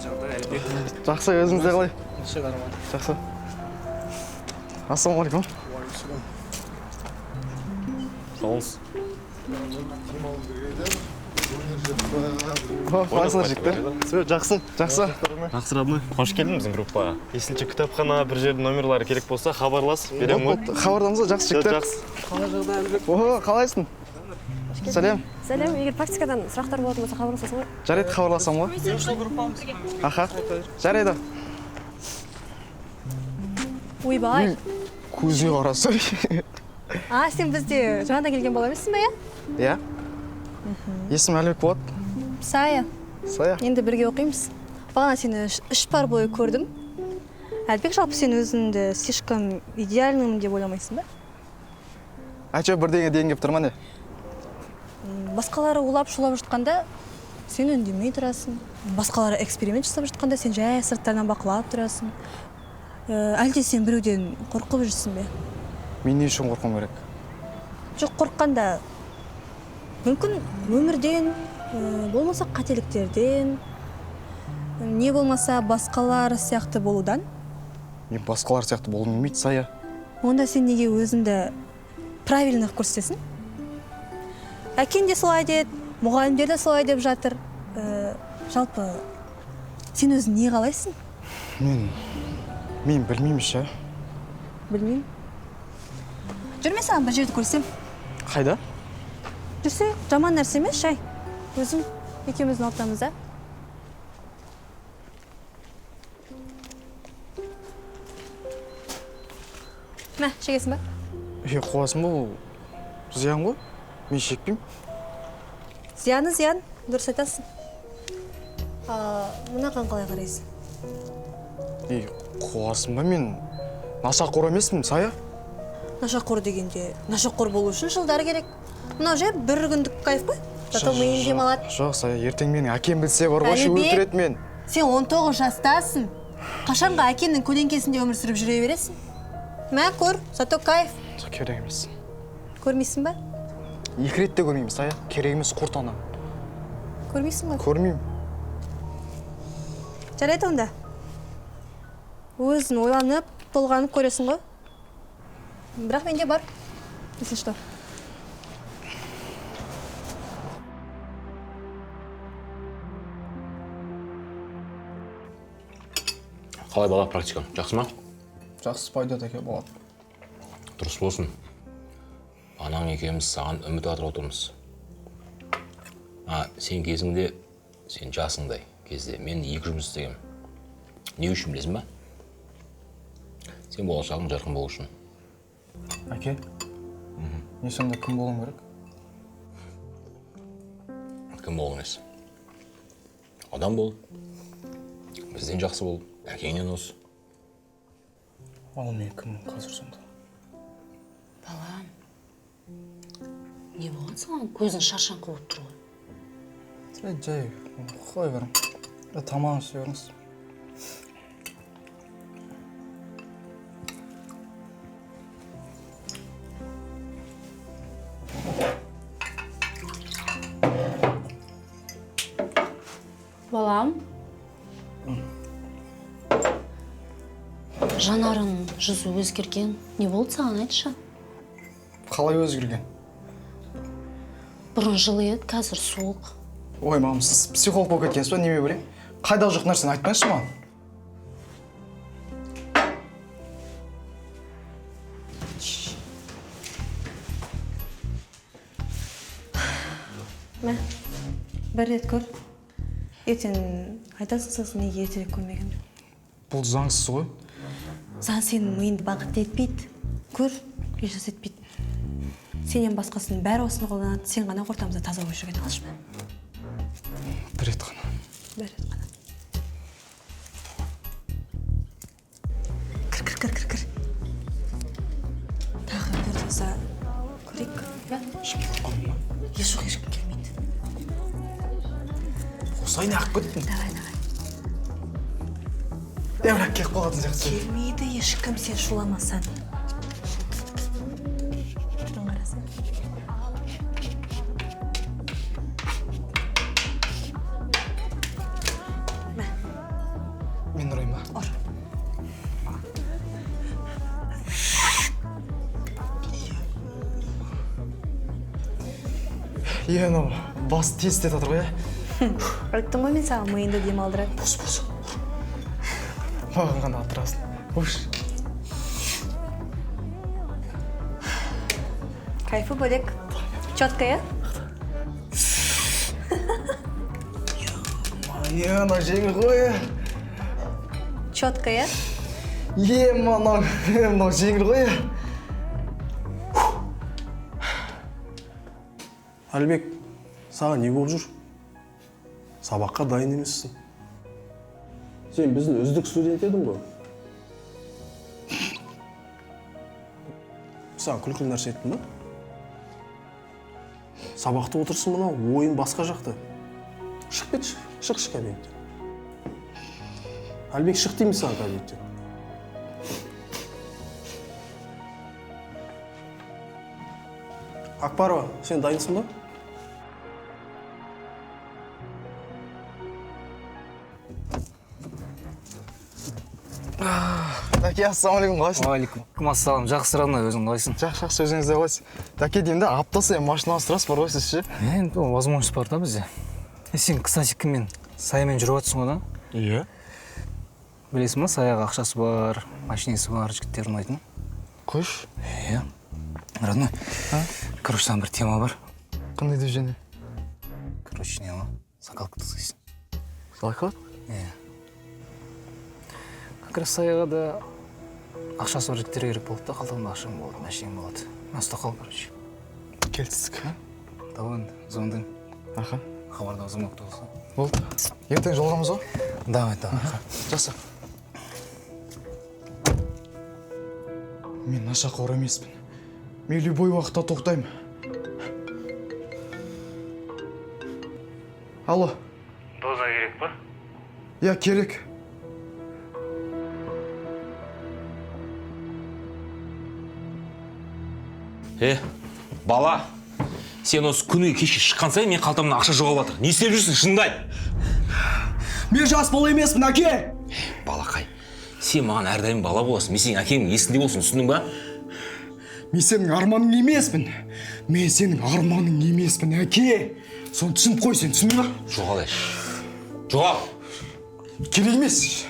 Жағдай, Әлібек? Жақсы, өзіңіз де қалай? Неше нормально. Жақсы. Ассалаумағалейкум. Сау болыңыз. О, қалайсыңдар, жігіттер? Все, жақсы, жақсы. Жақсы, родной. Қош келдің біздің группаға. Есінші кітапхана бір жердің номерлары керек болса, хабарлас, беремін ғой. Болды, хабардамыз ғой, жақсы, жігіттер. Жақсы. Қалай жағдай, Әлібек? О, қалайсың? Сәлем. Сәлем, егер практикадан сұрақтар болатын болса, хабарласасың ғой. Жарайды, хабарласамын ғой. Сол группамыз. Аха. Жарайды. Ойбай. Көзіне қарасай. А, сен бізде жаңадан келген бала емессің бе, иә? Иә. Есімім Әлібек болады. Сая. Сая. Енді бірге оқимыз. Бағана сені үш пар бойы көрдім. Әлібек, жалпы сен өзіңді слишком идеальным деп ойламайсың ба? Әйтеуір бірдеңе дегің келіп тұр ма не? Басқалары улап шулап жатқанда сен үндемей тұрасың. Басқалары эксперимент жасап жатқанда сен жай сырттарынан бақылап тұрасың. Әлде сен біреуден қорқып жүрсің бе? Мен не үшін қорқуым керек? Жоқ, қорыққанда мүмкін өмірден, болмаса қателіктерден, не болмаса басқалар сияқты болудан. Мен басқалар сияқты болғым келмейді, Сая. Онда сен неге өзіңді правильно көрсетесің? Әкең де солай деді, мұғалімдер де солай деп жатыр. Жалпы сен өзің не қалайсың? Мен білмеймін ше. Білмеймін. Жүр, мен саған бір жерді көрсем. Қайда? Жүрсе, жаман нәрсе емес, шай. Өзің екеуміздің ортамызда. Мә, шегесің ба? Е, қуасың ба, ол зиян ғой. Мен шекпеймін. Зияны зиян, дұрыс айтасың. Мынаған қалай қарайсың? Е, қуасың ба, мен нашақор емеспін, Сая. Нашақор дегенде, нашақор болу үшін жылдар керек. Мынау жай бір күндік кайф қой. Зато миың демалады. Жоқ, Сая, ертең менің әкем білсе бар ғой, Әлібек, өлтіреді мен. Сен 19 жастасың. Қашанға әкеңнің көлеңкесінде өмір сүріп жүре бересің? Мә, көр, зато кайф. Жоқ, керек емес. Көрмейсің ба? Екі рет те көрмеймін, Сая. Керек емес, құрт ана. Көрмейсің ғой? Көрмеймін. Жарайды онда. Өзің ойланып, толғанып көресің ғой. Бірақ менде бар. Если что. Қалай бала, практика? Жақсы ма? Жақсы, пойдет, әке, болады. Дұрыс болсын. Анаң екеуміз саған үміт артып отырмыз. А, сен кезіңде, сен жасыңдай кезде мен екі жұмыс істегенмін. Не үшін білесің ба? Сен болашағың жарқын болу үшін. Әке, мен сонда кім болуым керек? Кім болу емес. Адам бол. Бізден жақсы бол. Әкеңнен ос. Ал мен кіммін қазір сонда? Балам, не болған саған? Көзің шаршаңқы болып тұр ғой. Жай, жай, қоя берің. Тамағын іше беріңіз. Балам, жанарың жүзі өзгерген. Не болды саған, айтшы? Қалай өзгерген? Бұрын жылы еді, қазір суық. Ой, мам, сіз психолог болып кеткенсіз ба, неме білейін? Қайда жоқ нәрсені айтпаңызшы маған. Мә, бір рет көр. Ертең айтасың сосын неге ертерек көрмеген деп. Бұл заңсыз ғой. Заң сенің миыңды бақытты етпейді. Көр, еш нәрсе етпейді. Сенен басқасының бәрі осыны қолданады. Сен ғана ортамызда таза болып жүрген, алшы ма? Бір рет қана. Бір рет қана. Кір, кір, кір, кір, кір. Тағы бір таза көрейік. Иә? Ешкім қорқамын ма? Е, жоқ, ешкім келмейді. Осылай неғып кеттің? Давай, давай. Е, бірақ келіп қалатын сияқты. Келмейді ешкім, сен шуламасаң. Түрін қарасаң. Мә. Е, анау бас тез істетіп жатыр ғой, иә? Айттым ғой мен саған, миыңды демалдырады. Бос, бос. Маған ғана атырасың. Қош. Кайфы бөлек. Четко, иә? Е, анау жеңіл ғой. Четко, иә? Е, мынау мынау жеңіл ғой. Әлібек, саған не болып жүр? Сабаққа дайын емессің. Сен біздің үздік студент едің ғой. Саған күлкілі нәрсе айттым ба? Сабақта отырсың, мынау ойын басқа жақта. Шығып кетші, шықшы кабинеттен. Әлібек, шық деймін саған кабинеттен. Акбарова, сен дайынсың ба? Дәке, ассалаумағалейкум, қалайсың? Уағалейкум ассалам. Жақсы, родной, өзің қалайсың? Жақсы, жақсы, өзіңіз де қалайсыз? Дәке деймін да, апта сайын машина ауыстырасыз бар ғой сіз ше? Енді ол возможность бар да бізде. Сен, кстати, кіммен? Саямен жүріп жатырсың ғой да? Иә. Білесің ба, Саяға ақшасы бар, машинесі бар, жігіттер ұнайтын. Қойшы. Иә. Родной, короче, саған бір тема бар. Қандай движение? Короче, не ғой, закалка жасайсың. Закалка? Иә. Как раз Саяға да ақшасы бар жігіттер керек болды да, қалтаңда ақшаң болады, машинаң болады. Мен ұстап қал, короче. Келістік. Давай енді, звондаймын. Аха. Хабарда звонок болса. Болды. Ертең жолығамыз ғой? Давай, давай. Жақсы. Мен нашақор емеспін. Мен любой уақытта тоқтаймын. Алло. Доза керек па? Иә, керек. Бала, сен осы күні кеше шыққан сайын мен қалтамнан ақша жоғалып жатыр. Не істеп жүрсің, шыныңды айт. Мен жас бала емеспін, әке! Балақай, сен маған әрдайым бала боласың. Мен сенің әкеңнің есінде болсын, түсіндің ба? Мен сенің арманың емеспін. Мен сенің арманың емеспін, әке! Соны түсініп қой сен, түсіндің ба? Жоғал, еш. Жоғал! Керек емес.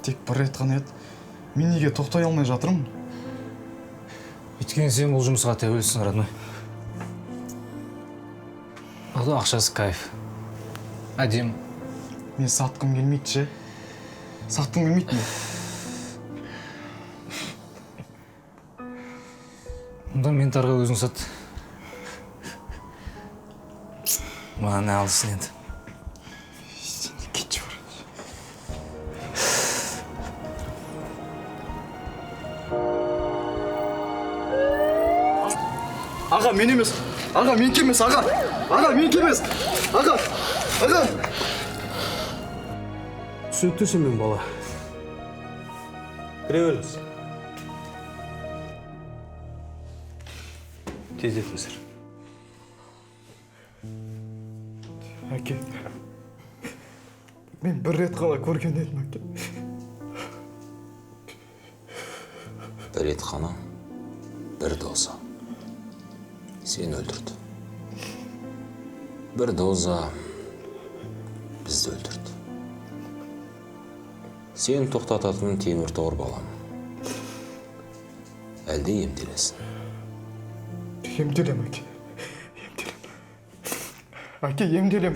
Тек бір рет қана еді. Мен неге тоқтай алмай жатырмын? Өйткені сен бұл жұмысқа тәуелсің, родной. Ал ақшасы кайф. Әдемі. Мен сатқым келмейді ше. Сатқым келмейді мен. Онда ментарға өзің сат. Маған не алсын енді. Сен де кетші бар. Аға, мен емес. Аға, менікі емес, аға. Аға, менікі емес. Аға, аға. Түсінікті сенмен, бала. Кіре беріңіз. Тездетіңіздер. Әке, мен бір рет қана көрген едім, әке. Бір рет қана, бір доза. Сені өлтірді. Бір доза бізді өлтірді. Сен тоқтататын темір тор, балам. Әлде емделесің? Емделем, әке. Емделем. Әке, емделем.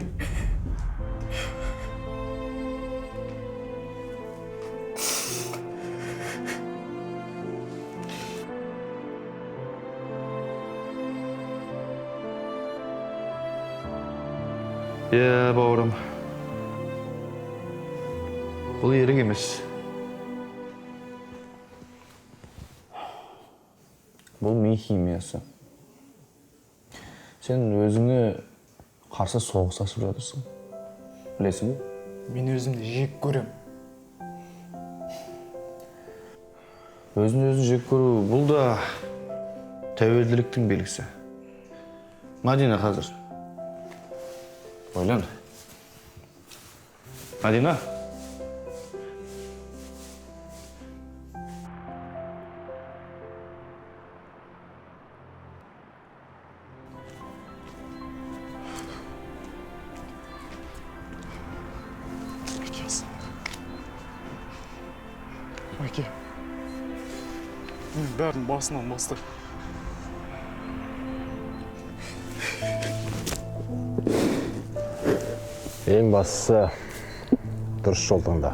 Иә, бауырым. Бұл ерік емес. Бұл ми химиясы. Сен өзіңе қарсы соғыс ашып жатырсың. Білесің бе? Мен өзімді жек көрем. Өзін өзін жек көру бұл да тәуелділіктің белгісі. Мадина қазір. Ойлан. Мадина. Мен бәрін басынан бастаймын. Ең бастысы дұрыс жол таңда.